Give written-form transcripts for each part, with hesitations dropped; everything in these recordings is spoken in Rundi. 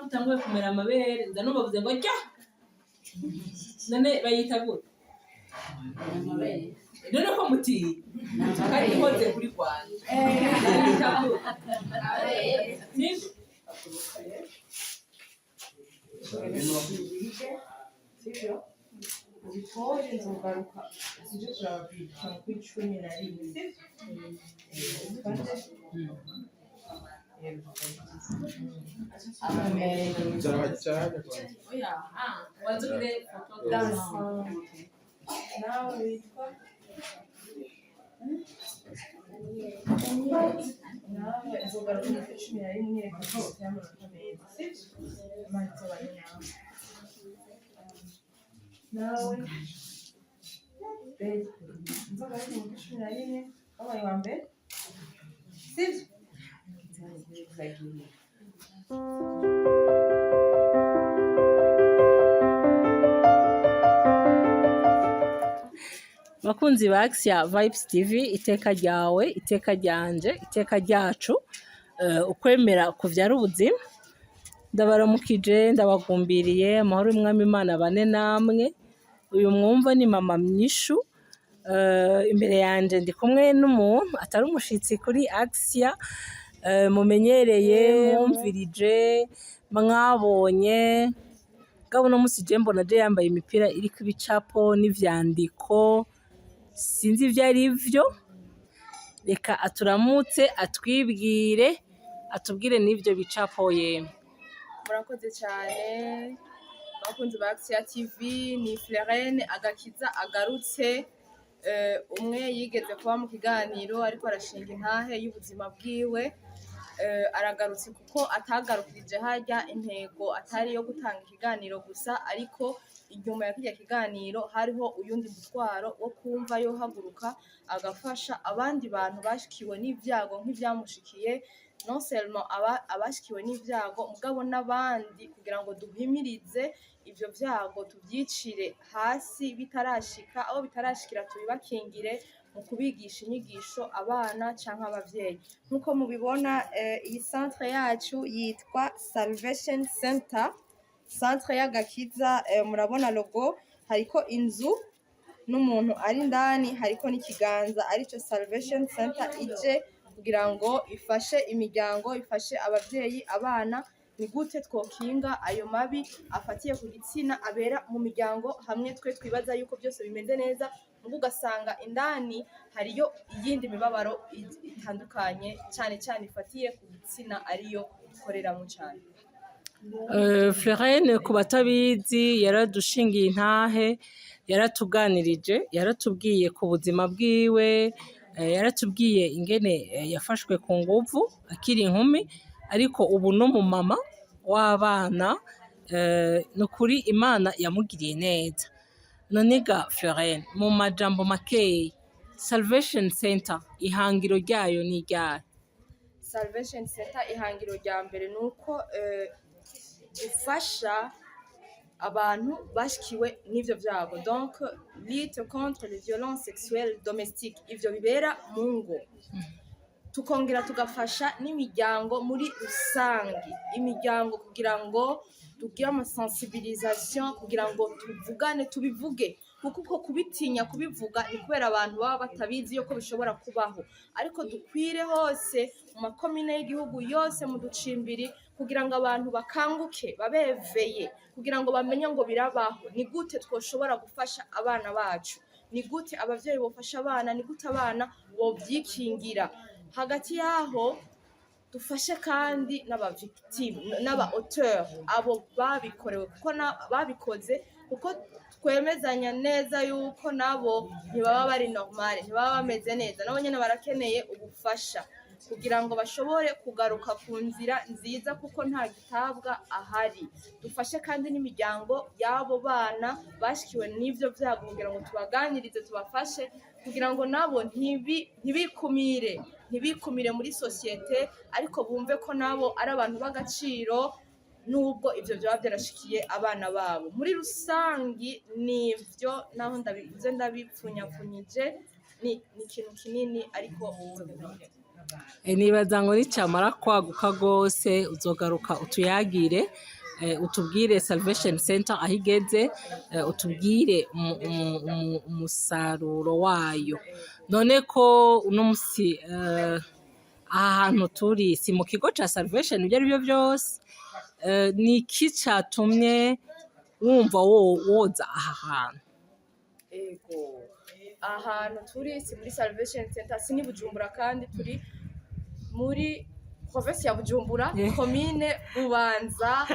ko utanguye kumera amabere, nza numva bavuze ngo rya. None bayita gute? None ko mutinya kandi ikoze kuri Rwanda, bayita gute? Sibyo? Sibyo, ubitore, nzogaruka uje kuraba bulletin kuri 11, sibyo? Oya, ah, wanze ugire photo d'ensemble. Nawe witwa? Nawe nzogaruka kuri 11, reka twese y'amanota meza, sibyo? Imana izobane nawe. Nawe Beza, nzogaruka muri 11, wabaye uwa mbere, sibyo? Bakunzi ba Axia Vibes TV, iteka ryawe, iteka ryanje, iteka ryacu, ukwemera kuvyara ubuzima. Ndabaramukije, ndabagumbiriye amahoro y'Umwami Imana bane namwe. Uyu mwumva ni Mama Myishu. Imbere yanje ndi kumwe n'umuntu atari umushitsi kuri Axia, mumenyereye, mwumvirije, mwabonye. Gabo uno musi je mbona je yambaye imipira iriko ibicapo n'ivyandiko, sinzi ivyo ari vyo. Reka aturamutse, atwibwire, atubwire n'ivyo bicapo yemwe. Murakoze cyane, abakunzi ba Axia TV. Ni Florene Agakiza agarutse. Umwe yigeze kuba mu kiganiro ariko arashinga intahe y'ubuzima bwiwe. Aragarutse kuko atagarukirije harya. Intego atari iyo gutanga ikiganiro gusa, ariko inyuma ya kirya kiganiro hariho uyundi mutwaro wo kumva yohaguruka agafasha abandi bantu bashikiwe n'ibyago nk'ivyamushikiye, non seulement abashikiwe n'ibyago, mugabo n'abandi, kugira ngo duhimirize ivyo vyago, tuvyicire hasi bitarashika, aho bitarashikira tubibakingire mu kubigisha inyigisho abana canke abavyeyi. Nk'uko mubibona, iyi centre yacu yitwa Salvation Center, centre y'agakiza. Murabona logo, hariko inzu n'umuntu ari indani, hariko n'ikiganza, arico Salvation Center ije kugira ngo ifashe imiryango, ifashe abavyeyi, abana. Ni gute twokinga ayo mabi afatiye ku gitsina abera mu miryango, hamwe twe twibaza yuko byose bimeze neza, mugo ugasanga indani hariyo iyindi mibabaro itandukanye, cyane cyane ifatiye ku gitsina, ariyo dukoreramo cyane. Florene, ku batabizi, yaradushingiye intahe, yaratuganirije, yaratubwiye ku buzima bwiwe, yaratubwiye ingene yafashwe ku nguvu akiri inkumi, ariko ubu no mu mama w'abana. Ni ukuri Imana yamugiriye neza. None ga Florene, mu majambo makeyi, Salvation Center ihangiro ryayo ni iryahe? Salvation Center ihangiro rya mbere ni uko ifasha abantu bashikiwe n'ivyo vyago, donc lutte contre les violences sexuelles domestiques, ivyo bibera mu ngo. Tukongera tugafasha n'imiryango muri rusange, imiryango, kugira ngo tugire amasensibilisation, kugira ngo tuvugane, tubivuge, kuko uko kubitinya kubivuga ni kubera abantu baba batabizi yuko bishobora kubaho. Ariko dukwire hose mu makomine y'igihugu yose, mu ducimbiri, kugira ngo abantu bakanguke, babeveye, kugira ngo bamenye ngo birabaho. Ni gute twoshobora gufasha abana bacu? Ni gute abavyeyi bofasha abana? Ni gute abana bovyikingira? Hagati y'aho dufashe kandi n'aba victime n'aba auteur, abo babikorewe, kuko babikoze, kuko twemezanya neza yuko nabo ntibaba bari normal, ntibaba bameze neza. Nabo nyene barakeneye ubufasha kugira ngo bashobore kugaruka ku nzira nziza, kuko nta gitabwa ahari. Dufashe kandi n'imiryango y'abo bana bashikiwe n'ivyo vyago, kugira ngo tubaganirize, tubafashe, kugira ngo nabo ntibikumire muri sosiyete, ariko bumve ko nabo ari abantu b'agaciro, nubwo ivyo vyoba vyarashikiye abana babo. Muri rusangi nivyo, naho ndabivuze ndabipfunyapfunyije, ni ikintu kinini, ariko nzobikora. Nibaza ngo nicamara kwaguka rwose uzogaruka utuyagire, utubwire Salvation Center aho igeze, utubwire umusaruro wayo. None ko uno musi aha hantu turi si mu kigo ca Salvation, ibyo ari byo byose, ni iki catumye wumva woza aha hantu? Ego, ahantu turi si muri Salvation Center, si ni Bujumbura, kandi turi muri province ya Bujumbura, komine Bubanza,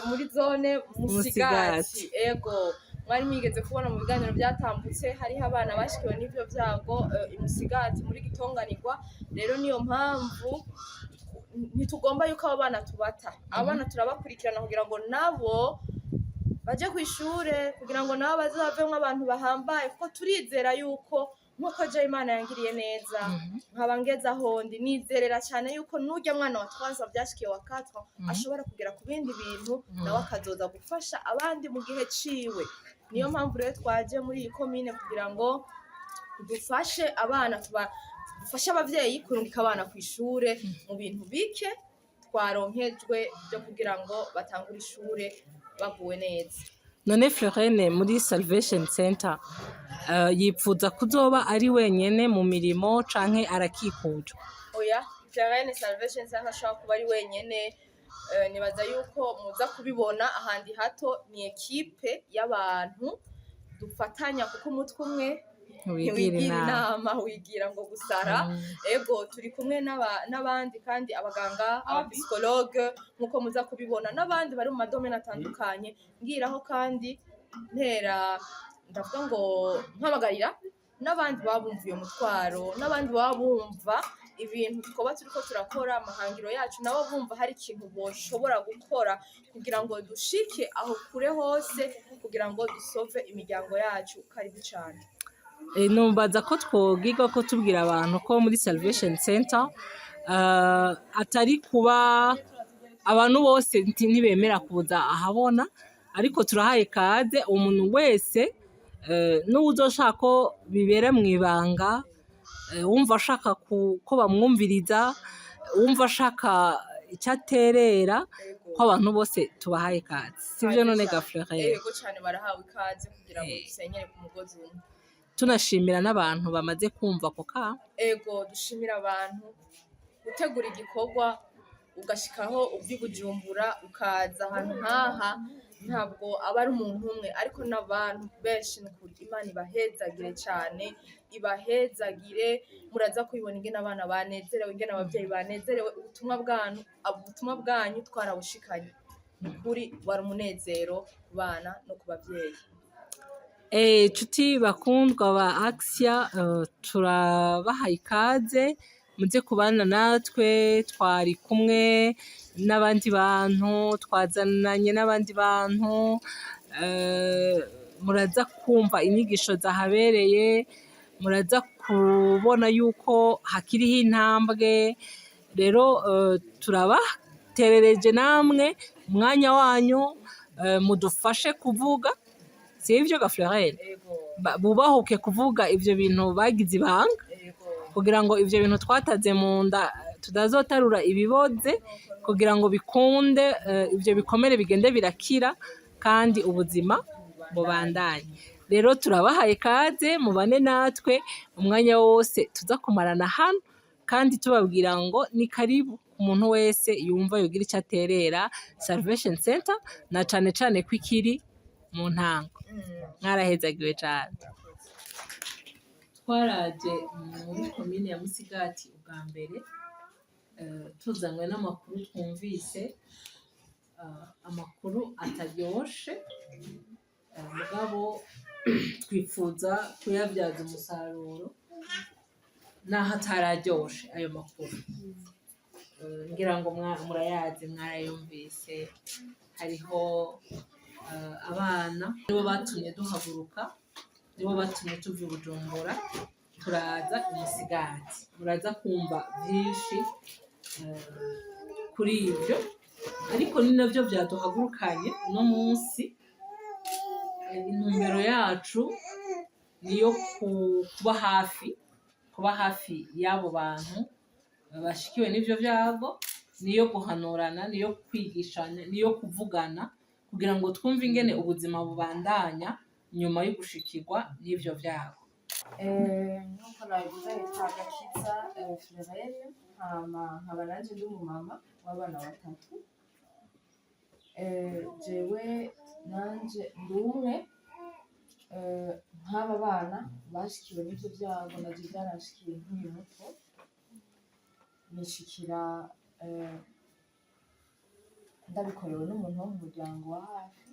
muri zone Musigati. Musigati. Ego, mwari mwigeze kubona mu biganiro byatambutse hariho abana bashikiwe n'ivyo vyago i Musigati muri Gitonganirwa. Rero niyo mpamvu ntitugomba yuko abo bana tubata. Abo bana turabakurikirana kugira ngo nabo baje ku ishure, kugira ngo nabo bazavemwo abantu bahambaye, kuko turizera yuko nk'uko je Imana yangiriye neza nkaba ngeze aho ndi, nizerera cyane yuko n'urya mwana wa 3 ans vyashikiye, wa 4 ans, ashobora kugera ku bindi bintu, nawe akazoza gufasha abandi mu gihe ciwe. Niyo mpamvu rero twaje muri iyi komine kugira ngo dufashe abana, tuba dufashe abavyeyi kurungika abana ku ishure mu bintu bike twaronkejwe byo kugira ngo batangure ishure baguwe neza. None Florene muri Salvation Center yipfuza kuzoba ari wenyene mu mirimo canke arakikujwe? Oya, Florene Salvation Center ashobora kuba ari wenyene. Nibaza yuko muza kubibona ahandi hato, ni équipe y'abantu dufatanya, kuko umutwe umwe ntiwigira ntiwigira inama. Inama wigira ngo gusara. Ego, turi kumwe n'abandi kandi, abaganga, abapsychologue, nk'uko muza kubibona, n'abandi bari mu madomaines atandukanye. Ngiraho kandi ntera ndavuga ngo mpamagarira n'abandi baba bumva uyo mutwaro, n'abandi baba bumva ibintu twoba turiko turakora, amahangiro yacu, nabo bumva hari ikintu boshobora gukora kugira ngo dushike aho kure hose, kugira ngo dusove imiryango yacu. Karibu cane. Numbaza ko twogirwa ko tubwira abantu ko muri Salvation Center atari kuba abantu bose ntibemera kuza ahabona, ariko turahaye kaze umuntu wese, n'uwuzoshaka ko bibera mw'ibanga, wumva ashaka ko bamwumviriza, wumva ashaka icyo aterera, ko abantu bose tubahaye kaze, sivyo none ga Florent? Yego cane, barahawe ikaze kugira ngo dusenyere ku mugozi umwe. Tunashimira n'abantu bamaze kumva ako kamo. Ego, dushimira abantu gutegura igikorwa ugashikaho uva i Bujumbura ukaza ahantu nk'aha. Ntabwo aba ari umuntu umwe, ariko n'abantu benshi. Ni ukuri Imana ibahezagire cyane, ibahezagire. Muraza kubibona ingene abana banezerewe, ingene ababyeyi banezerewe. Ubutumwa bwanyu twarabushikanye. Ni ukuri wari umunezero ku bana no ku babyeyi. Nshuti bakundwa ba Axia, turabahaye ikaze muze kubana natwe. Twari kumwe n'abandi bantu, twazananye n'abandi bantu, muraza kumva inyigisho zahabereye, muraza kubona yuko hakiriho intambwe. Rero turabaterereje namwe umwanya wanyu, mudufashe kuvuga, sivyo ga Florent? Ego. Bubahuke kuvuga ivyo bintu bagize ibanga, kugira ngo ivyo bintu twataze mu nda tutazotarura ibiboze, kugira ngo bikunde, ivyo bikomere bigende birakira kandi ubuzima bubandanye. Rero turabahaye kaze mubane natwe umwanya wose tuza kumarana hano, kandi tubabwira ngo ni karibu ku muntu wese yumva yogira icyo aterera Salvation Center, na cane cane ko ikiri mu ntango. Mwarahezagiwe cane. Twaraje muri komine ya Musigati ubwa mbere, tuzanywe n'amakuru twumvise, amakuru ataryoshe, mugabo twifuza kuyabyaza umusaruro naho atararyoshe ayo makuru. Ngira ngo murayazi, mwarayumvise. Hariho abana, nibo batumye duhaguruka, nibo batumye tuva i Bujumbura turaza i Musigati. Muraza kumva vyinshi kuri ivyo, ariko ni navyo vyaduhagurukanye uno munsi. Intumbero yacu niyo kuba hafi y'abo bantu. bashikiwe n'ivyo vyago, niyo guhanurana, niyo kwigishanya, niyo kuvugana kugira ngo twumve ingene ubuzima bubandanya nyuma yo gushikirwa n'ivyo vyago. Nk'uko nabivuze, nitwa Gakiza Florene, hama nkaba nanje ndi umumama w'abana batatu. Jewe nanje ndi umwe nk'aba bana bashikiwe n'ivyo vyago. Naje vyaranshikiye nkiri muto, bishikira ndabikorewe n'umuntu wo mu muryango wa hafi.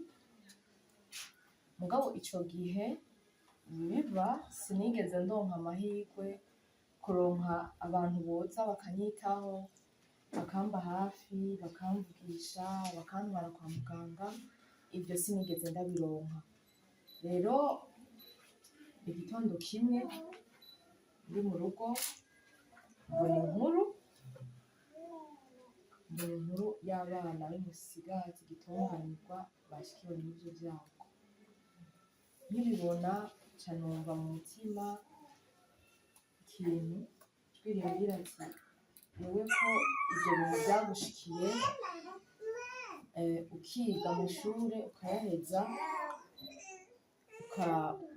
Mugabo ico gihe biba sinigeze ndonka amahirwe kuronka abantu boza bakanyitaho, bakamba hafi, bakamvugisha, bakantwara kwa muganga. Ibyo sinigeze ndabironka. Rero igitondo kimwe ndi mu rugo, mbona inkuru y'abana b'Imusigati Gitunganirwa bashikiwe n'ivyo vyago. Nkibibona nca numva mu mutima ikintu ijwi rimbwira ati: "Wewe ko ivyo bintu vyagushikiye, ukiga amashure ukayaheza,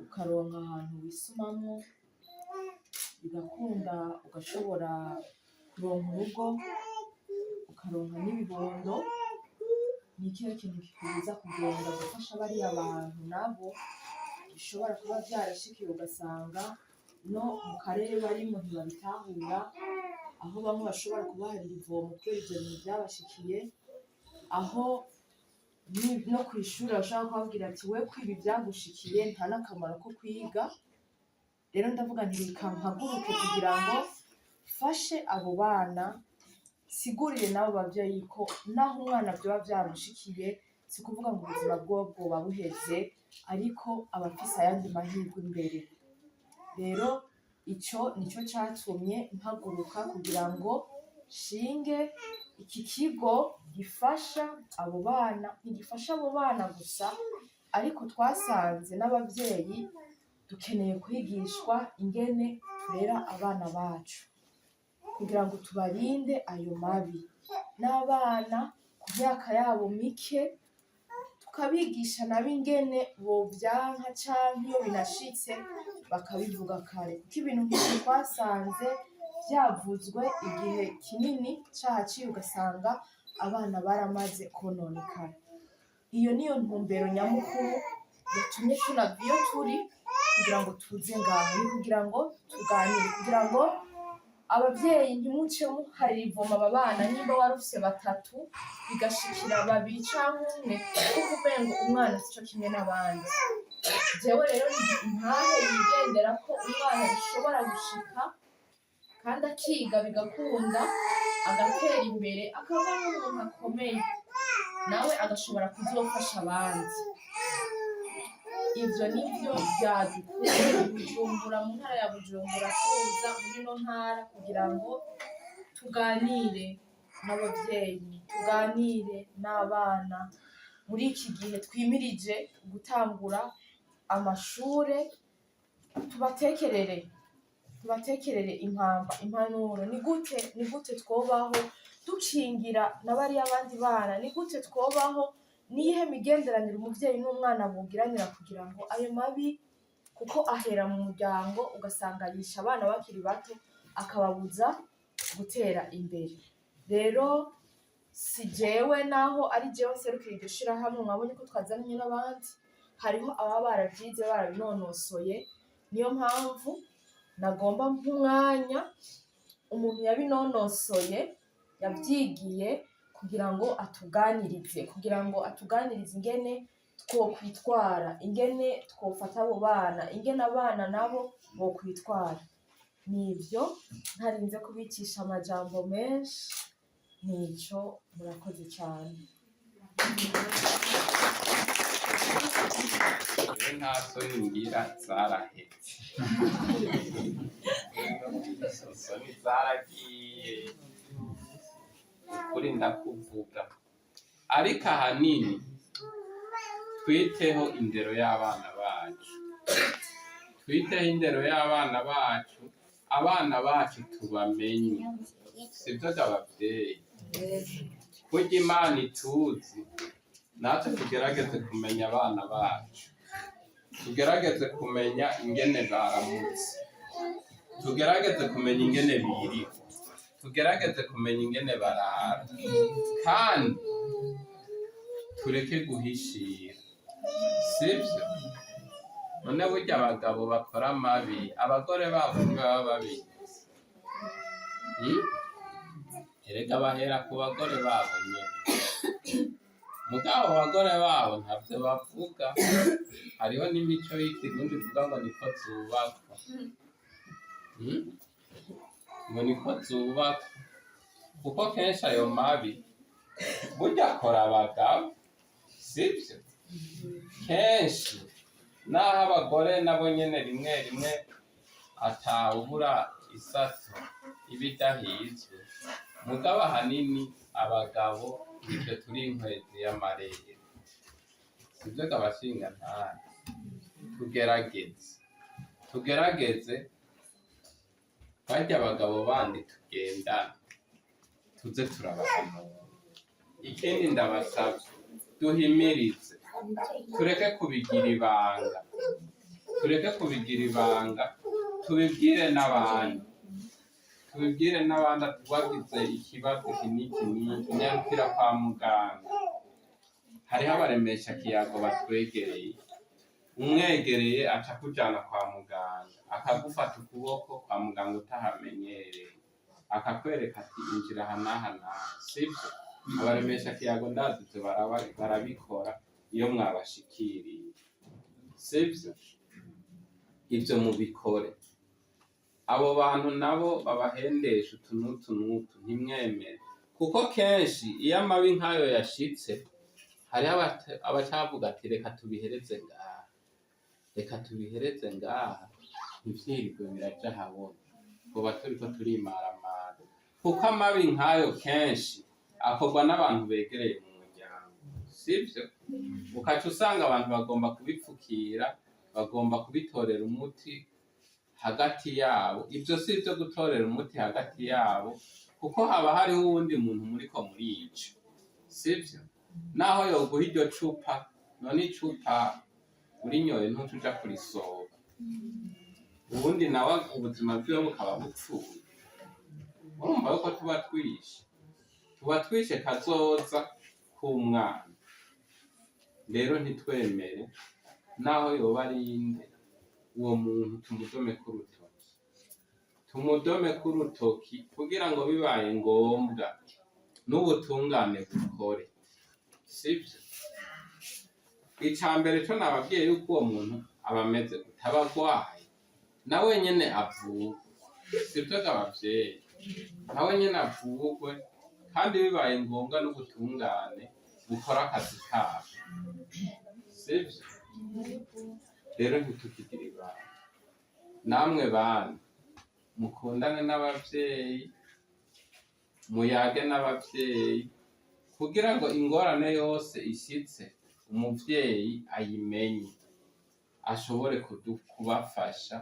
ukaronka ahantu wisumamwo bigakunda, ugashobora kuronka urugo, ukaronka n'ibibondo, ni ikihe kintu kikubuza kugenda gufasha bariya bantu nabo bishobora kuba vyarashikiye, ugasanga no mu karere barimwo ntibabitahura, aho bamwe bashobora kubaharira ivomo kubera ivyo bintu vyabashikiye, aho no kw'ishure bashobora kubabwira ati: 'We ko ibi vyagushikiye nta n'akamaro ko kwiga.' Rero ndavuga nti reka mpaguruke kugira ngo mfashe abo bana, nsigurire n'abo bavyeyi ko naho umwana vyoba vyamushikiye, si kuvuga ngo ubuzima bwoba bwoba buheze, ariko aba afise ayandi mahirwe imbere." Rero ico nico catumye mpaguruka kugira ngo nshinge iki kigo gifasha abo bana. Ntigifasha abo bana gusa, ariko twasanze n'abavyeyi dukeneye kwigishwa ingene turera abana bacu kugira ngo tubarinde ayo mabi, n'abana ku myaka yabo mike tukabigisha nabo ingene bovyanka, canke iyo binashitse bakabivuga kare, kuko ibintu nk'ivyo twasanze vyavuzwe igihe kinini cahaciye, ugasanga abana baramaze kononekara. Iyo niyo ntumbero nyamukuru yatumye tunava iyo turi kugira ngo tuze ngaha, ni kugira ngo tuganire, kugira ngo abavyeyi ntimuce muharira ivomo aba bana. Nimba wari ufise batatu bigashikira babiri canke umwe, kuko umengo umwana sico kimwe n'abandi. Jewe rero ndi intahe yigendera ko umwana bishobora gushika kandi akiga bigakunda, agatera imbere, akaba n'umuntu akomeye, nawe agashobora kuzofasha abandi. Ivyo nivyo vyadukuye i Bujumbura, mu ntara ya Bujumbura, tuza muri ino ntara kugira ngo tuganire n'abavyeyi, tuganire n'abana muri iki gihe twimirije gutangura amashure, tubatekerere impamba, impanuro. Ni gute twobaho dukingira na bariya abandi bana? Ni gute twobaho? Niyihe migenderanire umuvyeyi n'umwana bogiranira kugira ngo ayo mabi, kuko ahera mu muryango, ugasanga yishe abana bakiri bato, akababuza gutera imbere? Rero si jewe, naho ari jewe nserukira iryo shirahamwe, mwabonye ko twazanye n'abandi, hariho ababa baravyize, barabinonosoye. Niyo mpamvu nagomba nk'umwanya umuntu yabinonosoye, yavyigiye, kugira ngo atuganirize ingene twokwitwara, ingene twofata abo bana, ingene abana nabo bokwitwara. Nivyo, ntarinze kubicisha amajambo menshi, nico. Murakoze cane. Jewe nta soni ngira, zaraheze. Isoni zaragiye, ukuri ndakuvuga. Ariko ahanini twiteho indero y'abana bacu, twiteho indero y'abana bacu, abana bacu tubamenye. Sibyo abavyeyi? Kurya Imana ituzi, natwe tugerageze kumenya abana bacu, tugerageze kumenya ingene baramutse, tugerageze kumenya ingene biriwe, tugerageze kumenya ingene barara, kandi tureke guhishira. Sibyo? None burya abagabo bakora amabi, abagore babo ntibaba babizi? Erega bahera ku bagore babo nyene. Mugabo abagore babo ntavyo bavuga. Hariho n'imico y'Ikirundi ivuga ngo niko zubakwa. Ngo niko zubakwa, kuko kenshi ayo mabi burya akora abagabo. Sibyo? Kenshi naho abagore nabo nyene rimwe rimwe atawubura isaso iba idahizwe, mugabo ahanini abagabo nitwe turi inkwezi y'amarere. Sibyo gabashingantahe? Tugerageze, tugerageze barya abagabo bandi tugendana, tuze turabahanura. Ikindi ndabasavye, duhimirize, tureke kubigira ibanga, tureke kubigira ibanga, tubibwire n'abandi, tubibwire n'abandi ati wagize ikibazo iki n'iki n'iki, nyarukira kwa muganga. Hariho abaremesha kiyago batwegereye. Umwegereye aca akujana kwa muganga, akagufata ukuboko kwa muganga utahamenyereye, akakwereka ati injira aha n'aha n'aha. Sibyo? Abaremesha kiyago ndazi ivyo barabikora iyo mwabashikiriye. Sibyo? Ivyo mubikore. Abo bantu nabo babahendesha utu n'utu n'utu, ntimwemere, kuko kenshi iyo amabi nk'ayo yashitse, hariho abacavuga ati reka tubihereze ngaha, reka tubihereze ngaha, ntivyirirwe biraja habona, twoba turiko turimaramara. Kuko amabi nk'ayo kenshi akorwa n'abantu begereye mu muryango. Sivyo? Ukaca usanga abantu bagomba kubipfukira, bagomba kubitorera umuti hagati yabo. Ivyo si ivyo gutorera umuti hagati yabo, kuko haba hariho uwundi muntu muriko murica. Sivyo? Naho yoguha iryo cupa, none icupa urinyoye ntuca uja kurisoba, ubundi nawe ubuzima bwiwe bukaba bupfuye. Urumva yuko tuba twishe kazoza k'umwana. Rero ntitwemere, naho yoba ari inde uwo muntu, tumudome k'urutoki, tumudome k'urutoki, kugira ngo bibaye ngombwa n'ubutungane bukore. Sibyo? Ica mbere co nababwiye yuko uwo muntu aba ameze gute, aba agwaye, nawe nyene avurwe. Sibyo gabavyeyi? Nawe nyene avurwe, kandi bibaye ngombwa n'ubutungane bukora akazi kabo. Sibyo? Rero ntitukigira ibanga. Namwe bana, mukundane n'abavyeyi, muyage n'abavyeyi, kugira ngo ingorane yose ishitse umuvyeyi ayimenye, ashobore kubafasha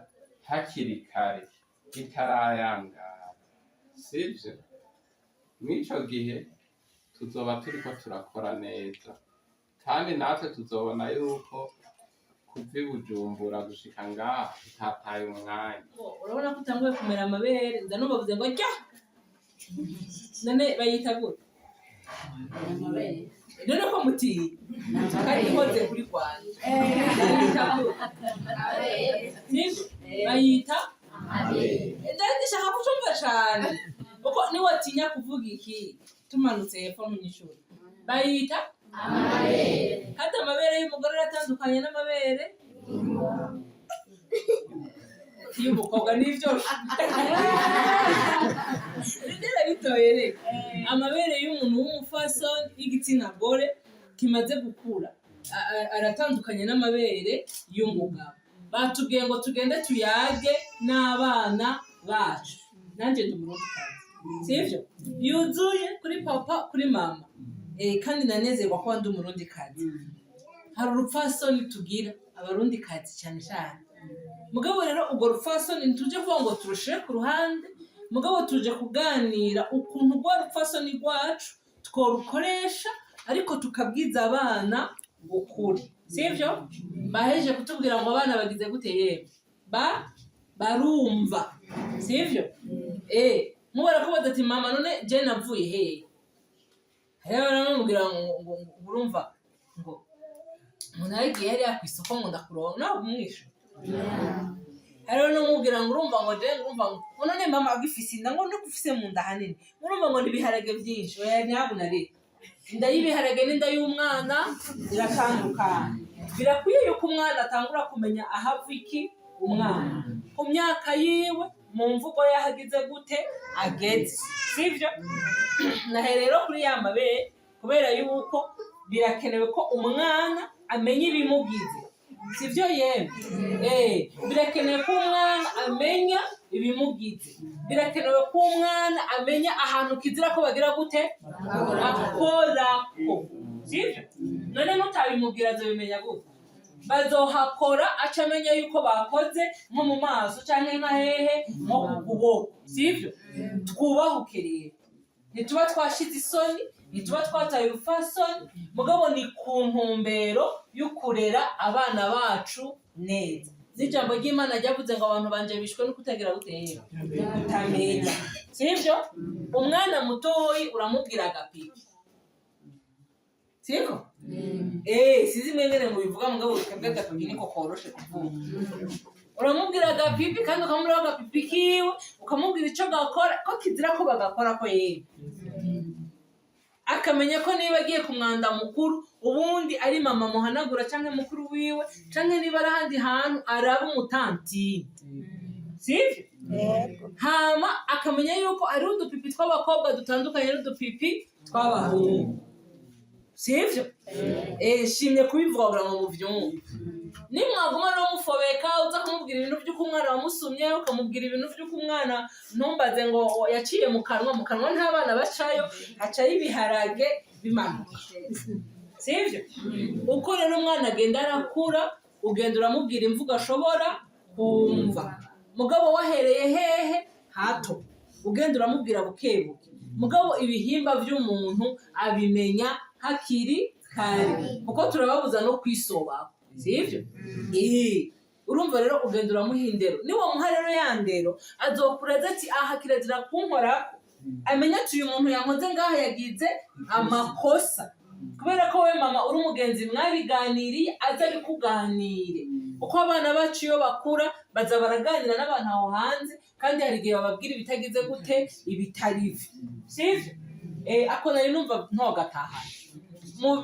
hakiri kare bitarayangara. Sivyo? Mw'ico gihe tuzoba turiko turakora neza, kandi natwe tuzobona yuko kuva i Bujumbura gushika ngaha tutataye umwanya. Urabona ko utanguye kumera amabere. Nza numva bavuze ngo jya, none bayita gute? None ko mutiye kandi ikoze kuri rwanda, bayita gute? Sivyo? Bayita, ndashaka kucumva cane, kuko niwatinya kuvuga iki, tumanutse hepfo mu ishuri. Bayita, kandi amabere y'umugore aratandukanye n'amabere y'umukobwa. Nivyo nigera bitoye. Reka, amabere y'umuntu w'umufasoni, y'igitsina gore kimaze gukura, aratandukanye n'amabere y'umugabo. Batubwiye ngo tugende tuyage n'abana bacu. Nanjye ndi Umurundikazi, sivyo? Yuzuye kuri papa, kuri mama. Kandi nanezerwa kuba ndi Umurundikazi. Hari urupfasoni tugira Abarundikazi cyane cyane. Mugabo rero urwo rupfasoni ntituje kuvuga ngo turushire ku ruhande. Mugabo tuje kuganira ukuntu rwa rupfasoni rwacu tworukoresha, ariko tukabwiza abana ukuri, sivyo? Baheje kutubwira ngo abana bagize gute? Yewe, barumva, sivyo? Mubara kubaza ati: "Mama, none je navuye hehe?" Hariho baramubwira ngo urumva ngo naragiye hariya kw'isoko ngo ndakuronka nawe umwishe. Hariho n'umubwira ngo urumva ngo je urumva ngo none mama agifise inda, ngo nuko ufise mu nda hanini, ngo urumva ngo nibiharage vyinshi. Oya, ntihabona rero, inda y'ibiharage n'inda y'umwana iratandukanye. Birakwiye yuko umwana atangura kumenya ahava iki, umwana ku myaka yiwe, mu mvugo yahagize gute ageze, sivyo? Nahe rero kuri ya mabere, kubera yuko birakenewe ko umwana amenya ibimugize, sivyo? Yemwe, birakenewe ko umwana amenya ibimugize, birakenewe ko umwana amenya ahantu kizira ko bagira gute, akorako, sivyo? None nutabimubwira azobimenya gute? Bazohakora aca amenya yuko bakoze nko mu maso canke nka hehe, nko ku kuboko, sivyo? Twubahuke rero, ntituba twashize isoni, ntituba twataye urupfasoni, mugabo ni ku ntumbero yo kurera abana bacu neza. N'ijambo ry'Imana ryavuze ngo abantu banje bishwe no kutagira gutera, kutamenya, sivyo? Umwana mutoyi uramubwira agapipi, siko? Sizi mwengene mubivuga, mugabo twebwe agapipi niko koroshe kuvuga. Uramubwira agapipi kandi ukamubwira agapipi kiwe, ukamubwira ico gakora, ko kizira ko bagakora ko yewe, akamenya ko niba agiye ku mwanda mukuru, ubundi ari mama muhanagura canke mukuru wiwe, canke niba ari ahandi hantu araba umutantine, sivyo? Hama akamenya yuko ari udupipi tw'abakobwa dutandukanye n'udupipi tw'abahungu, sivyo? Shimye kubivuga kugira ngo muvyumve. Nimwaguma no mufobeka, uza kumubwira ibintu by'uko umwana wamusumye, ukamubwira ibintu by'uko umwana, ntumbaze ngo yaciye mu kanwa, mu kanwa nta bana bacayo, hacayo ibiharage bimanuka, sivyo? Uko rero umwana agenda arakura, ugenda uramubwira imvugo ashobora kumva, mugabo wahereye hehe? Hato, ugenda uramubwira buke buke. Mugabo ibihimba by'umuntu abimenya hakiri kare, kuko turababuza no kwisobaho, sivyo? Urumva rero ugenda uramuha indero. Niwamuha rero ya ndero, azokura azi ati aha kirazira kunkorako, amenya ati uyu muntu yankoze ngaha yagize amakosa, kubera ko we mama uri umugenzi mwabiganiriye, aza abikuganire. Kuko abana bacu iyo bakura baza baraganira n'abantu aho hanze, kandi hari igihe bababwira ibitagize gute, ibitari byo, sivyo? Ako nari numva ntogatahana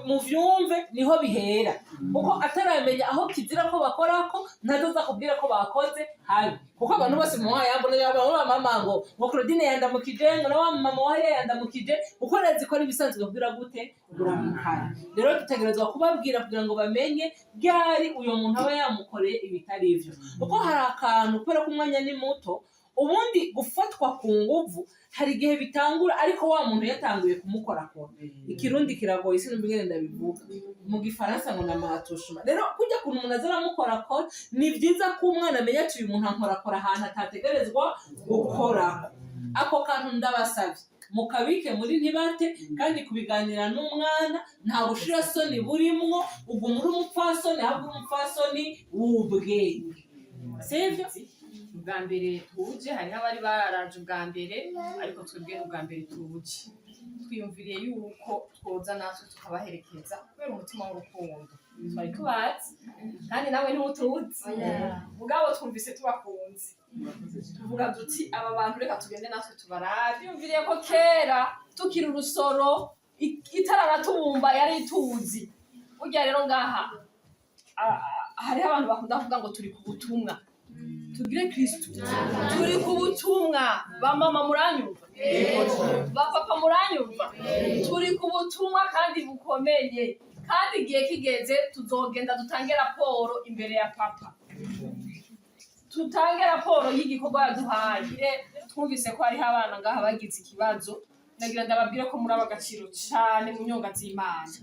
muvyumve, niho bihera, kuko ataramenya aho kizira ko bakorako, ntazoza kubwira ko bakoze habi. Kuko abantu bose mu yambona yaba mama ngo Claudine yandamukije, ngo na wa mama wa hariya yandamukije, kuko arazi ko ari ibisanzwe kubwira gute, kuramukanya. Rero dutegerezwa kubabwira kugira ngo bamenye ryari uyo muntu aba yamukoreye ibitari ivyo. Kuko hari akantu, kubera ko umwanya ni muto, ubundi gufatwa ku nguvu hari igihe bitangura ariko wa muntu yatanguye kumukorakora. Ikirundi kiragoye, sinumva ingene ndabivuga mu Gifaransa ngo na matushuma. Rero kujya kuntu umuntu aza aramukorakora, ni byiza ko umwana amenya ati uyu muntu ankorakora ahantu atategerezwa gukorako. Ako kantu ndabasabye mukabike muri ntibate, kandi kubiganira n'umwana nta bushirasoni burimwo, uguma uri umupfasoni, ahubwo uri umupfasoni w'ubwenge, sivyo? Ubwa mbere tuje, hariho abari baraje ubwa mbere, ariko twebwe n'ubwa mbere tuje. Twiyumviriye yuko twoza natwe tukabaherekeza kubera umutima w'urukundo. Twari tubazi kandi nawe ntimutuzi, mugabo twumvise tubakunze, tuvuga duti aba bantu reka tugende natwe tubarabe. Twiyumviriye ko kera tukiri urusoro, itararatubumba yari ituzi. Burya rero ngaha hariho abantu bakunda kuvuga ngo turi ku butumwa. Tugire Kristu, turi ku butumwa. Ba mama muranyumva, ba papa muranyumva, turi ku butumwa kandi bukomeye, kandi igihe kigeze tuzogenda dutange raporo imbere ya papa, tutange raporo y'igikorwa yaduhaye. Twumvise ko hariho abana ngaha bagize ikibazo. Ndagira ndababwire ko muri ab'agaciro cane mu nyonga z'Imana.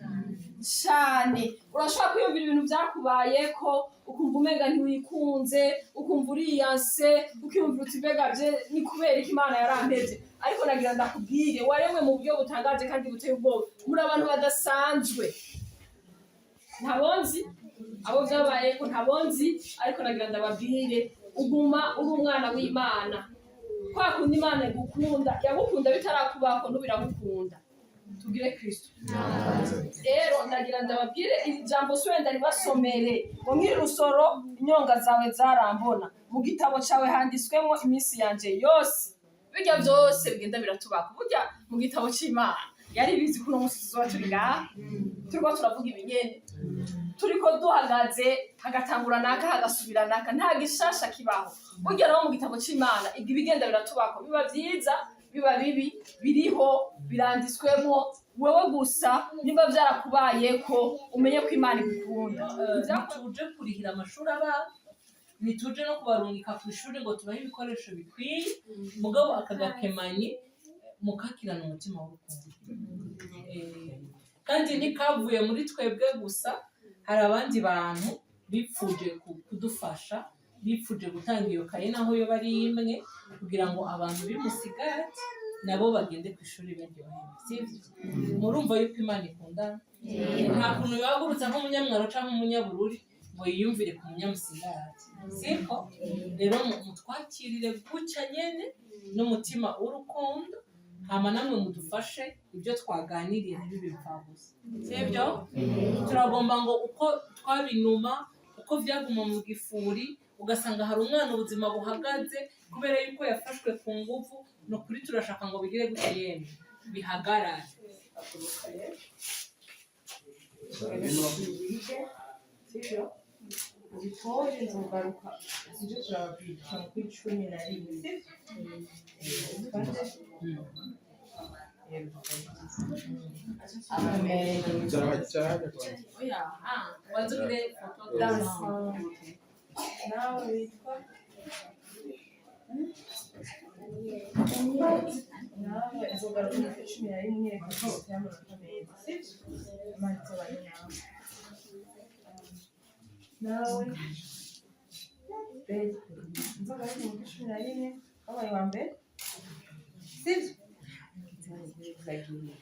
Cyane urashobora kwiyumvira ibintu byakubayeko, ukumva umenga ntiwikunze, ukumva uriyanse, ukiyumvira uti: "Mbega je ni kubera iki Imana yarampevye?" Ariko nagira ndakubwire, waremwe mu buryo butangaje kandi buteye ubwoba. Muri abantu badasanzwe. Ntabonzi abo byabayeko, ntabonzi, ariko nagira ndababwire: uguma uri umwana w'Imana. Kwa kundi Imana igukunda, yagukunda bitarakubako, n'ubu iragukunda. Tugire Kristo. Rero ndagira ndababwire iri jambo, si wenda ribasomere ngo: "Nkiri rusoro inyonga zawe zarambona, mu gitabo cawe handitswemo iminsi yanje yose." Bijya byose bigenda biratubaka, burya mu gitabo c'Imana yari bizi ko uno munsi tuzoba turi ngaha, turiko turavuga ibinyene, turiko duhagaze, hagatangura naka, hagasubira naka. Nta gishasha kibaho. Burya naho mu gitabo c'Imana ibigenda biratubako, biba vyiza, biba bibi, biriho, biranditswemo. Wewe gusa nimba vyarakubayeko, umenye ko Imana igukunda. Ntituje kurihira amashuri abana, ntituje no kubarungika ku ishuri ngo tubahe ibikoresho bikwiye, mugabo aka gakemanyi mukakirana umutima w'urukundo. Kandi ntikavuye muri twebwe gusa, hari abandi bantu bipfuje kudufasha, bipfuje gutanga iyo kaye naho yo bari imwe, kugira ngo abantu b'imusigati nabo bagende ku ishuri baryohewe. Sivyo? Murumva yuko Imana ikundana. Nta kuntu yahagurutsa nk'umunyamwaro cyangwa umunyabururi ngo yiyumvire ku munyamusigati, siko? Rero mutwakirire gutya nyene n'umutima w'urukundo, hama namwe mudufashe ibyo twaganiriye ntibibe imfabusa, sibyo? Turagomba ngo uko twabinuma, uko byaguma mu gifuri, ugasanga hari umwana ubuzima buhagaze kubera yuko yafashwe ku nguvu. Ni ukuri turashaka ngo bigire gutya yemwe, bihagarare. Sibyo? Ubitore, nzogaruka nje kuraba kuri 11, sibyo? Twande. Yego. Amen. Oya, wanze ugire foto. Danse. Nawe witwa? Nawe nzogaruka kuri 11, reka twose y'amanota meza, sibyo? Imana izobane nawe. Nawe Beza, nzogaruka kuri 11, wabaye uwa mbere, sibyo? Imana iguhezagire.